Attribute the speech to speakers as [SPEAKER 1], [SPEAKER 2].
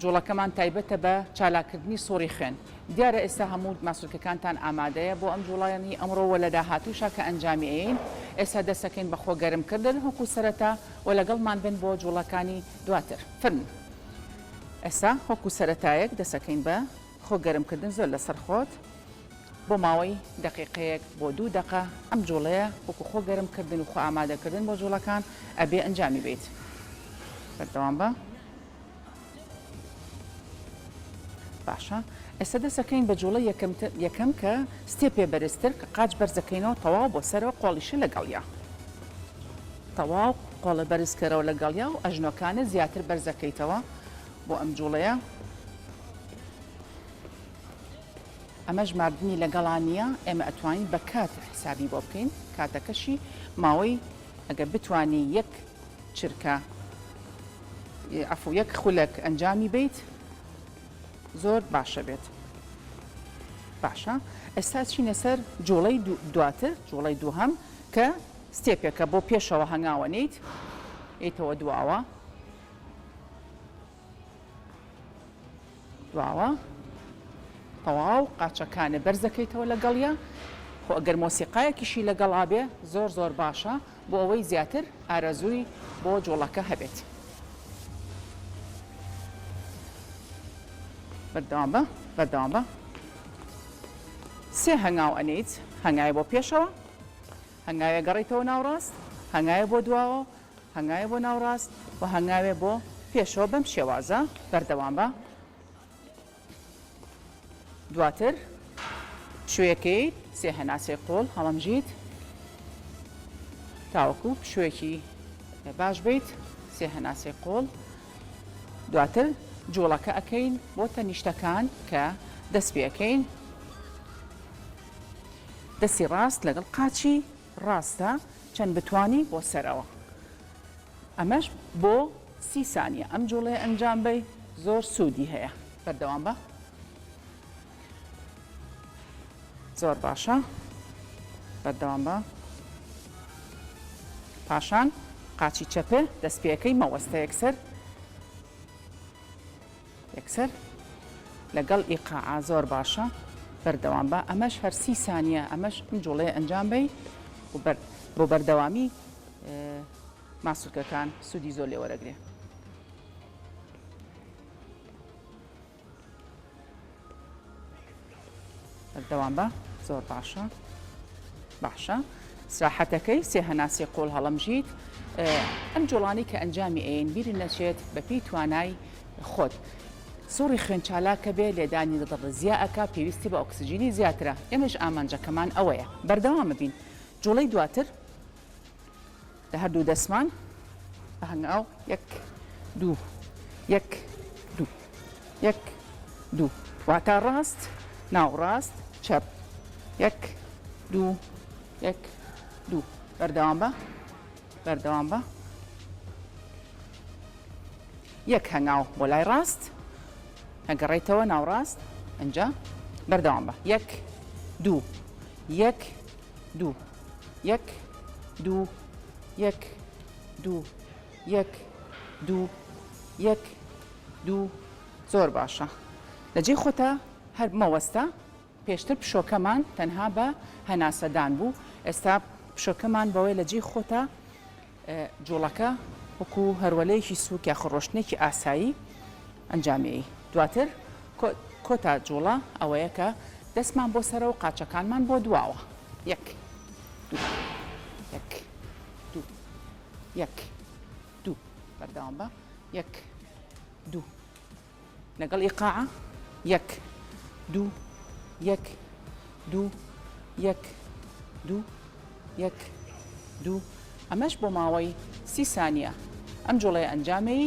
[SPEAKER 1] جوڵەکەمان تایبەتە بە چالاککردنی سوڕی خوێن. دیارە ئێستا هەموو ماسولکەکانتان ئامادەیە بۆ ئەم جوڵانەی ئەمڕۆ وە لە داهاتووشا کە ئەنجامی ئەیەین. ئێستا دەستەکەین بە خۆ گەرم کردن وەکو سەرەتا وە لەگەڵمان بن بۆ جوڵەکانی دواتر. فەرموو. ئێستا وەکو سەرەتایەک دەستەکەین بە خۆ گەرم کردن زۆر لەسەر خۆت بۆ ماوەی دەقیقەیەک بۆ دوو دەقە ئەم جوڵەیە وەکو خۆ گەرم کردن و خۆ ئامادە کردن بۆ جوڵەکان ئەبێ ئەنجامی بەیت. بەردەوام بە. باشە ئێستا دەسەکەین بە جوڵە یەکەم کە step ێ بەرزتر کە قاچ بەرزەکەینەوە تەواو بۆ سەرەوە قۆڵیشە لەگەڵیا تەواو قۆڵە بەرزکەرەوە لەگەڵیا و ئەژنۆکانە زیاتر بەرزەکەیتەوە بۆ ئەم جوڵەیە ئەمە ژماردنی لەگەڵا نییە ئێمە ئەتوانین بە کات حسابی بۆ بکەین کاتەکەشی ماوەی ئەگەر بتانی یەک چرکە عەفو یەک خولەک ئەنجامی بەیت زۆر باشە بێت باشە ئێستا چینە سەر جوڵەی دواتر جوڵەی دووهەم کە step ێکە بۆ پێشەوە هەنگاوە نیت ئیتەوە دواوە دواوە تەواو قاچەکانە بەرزەکەیتەوە لەگەڵیا خۆ ئەگەر مۆسیقایەکیشی لەگەڵا بێ زۆر زۆر باشە بۆ ئەوەی زیاتر ئارەزووی بۆ جوڵەکە هەبێت. بەردەوام بە بەردەوام بە سێ هەنگاو ئەنێیت هەنگاوێ بۆ پێشەوە هەنگاوێ گەڕیتەوە ناوڕاست هەنگاوێ بۆ دواوە هەنگاوێ بۆ ناوڕاست و هەنگاوێ بۆ پێشەوە بەم شێوازە بەردەوام بە. دواتر پشوویەکەی سێ هەناسەی قوڵ هەڵەمژیت تاوەکو پشوویەکی باش بیت سێ هەناسەی قوڵ دواتر جوڵەکە ئەکەین بۆ تەنیشتەکان کە دەست پێەکەین دەستی ڕاست لەگەڵ قاچی ڕاستە چەند بتانی بۆ سەرەوە ئەمەش بۆ 30 سانیە ئەم جوڵەیە ئەنجام بەی زۆر سوودی هەیە بەردەوام بە زۆر باشە بەردەوام بە پاشان قاچی چەپێ دەست پێەکەی مەوەستە یەکسەر یەکسەر لەگەڵ ئیقاعا زۆر باشە بەردەوام بە ئەمەش هەر 30 سانیە ئەمەش ئەم جوڵەیە ئەنجام بەی و بۆ بەردەوامی ماسولکەکان سوودی زۆر لێ وەرەگرێ. بەردەوام بە زۆر باشە باشە سراحەتەکەی سێ هەناسی قۆڵ هەڵەمژیت ئەم جوڵانی کە ئەنجامی ئەین بیر نەچێت بە پێی توانای خۆت سوڕی خوێن چالاکە بێ لێدانی دڵ زیا ئەکا پێویستی بە ئۆکسجینی زیاترە ئێمەش ئامانجەکەمان ئەوەیە بەردەوامە بین جوڵەی دواتر لە هەردوو دەستمان بە هەنگاو یەک دوو یەک دوو یەک دوو واتا ڕاست ناوڕاست چەپ یەک دوو یەک دوو بەردەوام بە بەردەوام بە یەک هەنگاو بۆ لای ڕاست ئەگەڕێیتەوە ناوڕاست ئەنجا بەردەوام بە یەک دوو یەک دوو یەک دوو یەک دوو یەک دوو یەک دوو زۆر باشە لە جێی خۆتا هەر مەوەستە پێشتر پشۆکەمان تەنها بە هەناسەدان بوو ئێستا پشۆکەمان بەوەی لە جێی خۆتا جوڵەکە وەکو هەروەلەیەکی سوک یاخود ڕۆشتنێکی ئاسایی ئەنجامیی. دواتر کۆتا جوڵە ئەوەیە کە دەستمان بۆ سەرەوە و قاچەکانمان بۆ دواوە. یەک. دوو. یەک. دوو. یەک. دوو. بەردەوام بە. یەک. دوو. لەگەڵ ئیقاعە یەک دوو یەک دوو یەک دوو یەک دوو ئەمەش بۆ ماوەی 30 سانیە ئەم جوڵەیە ئەنجامێی.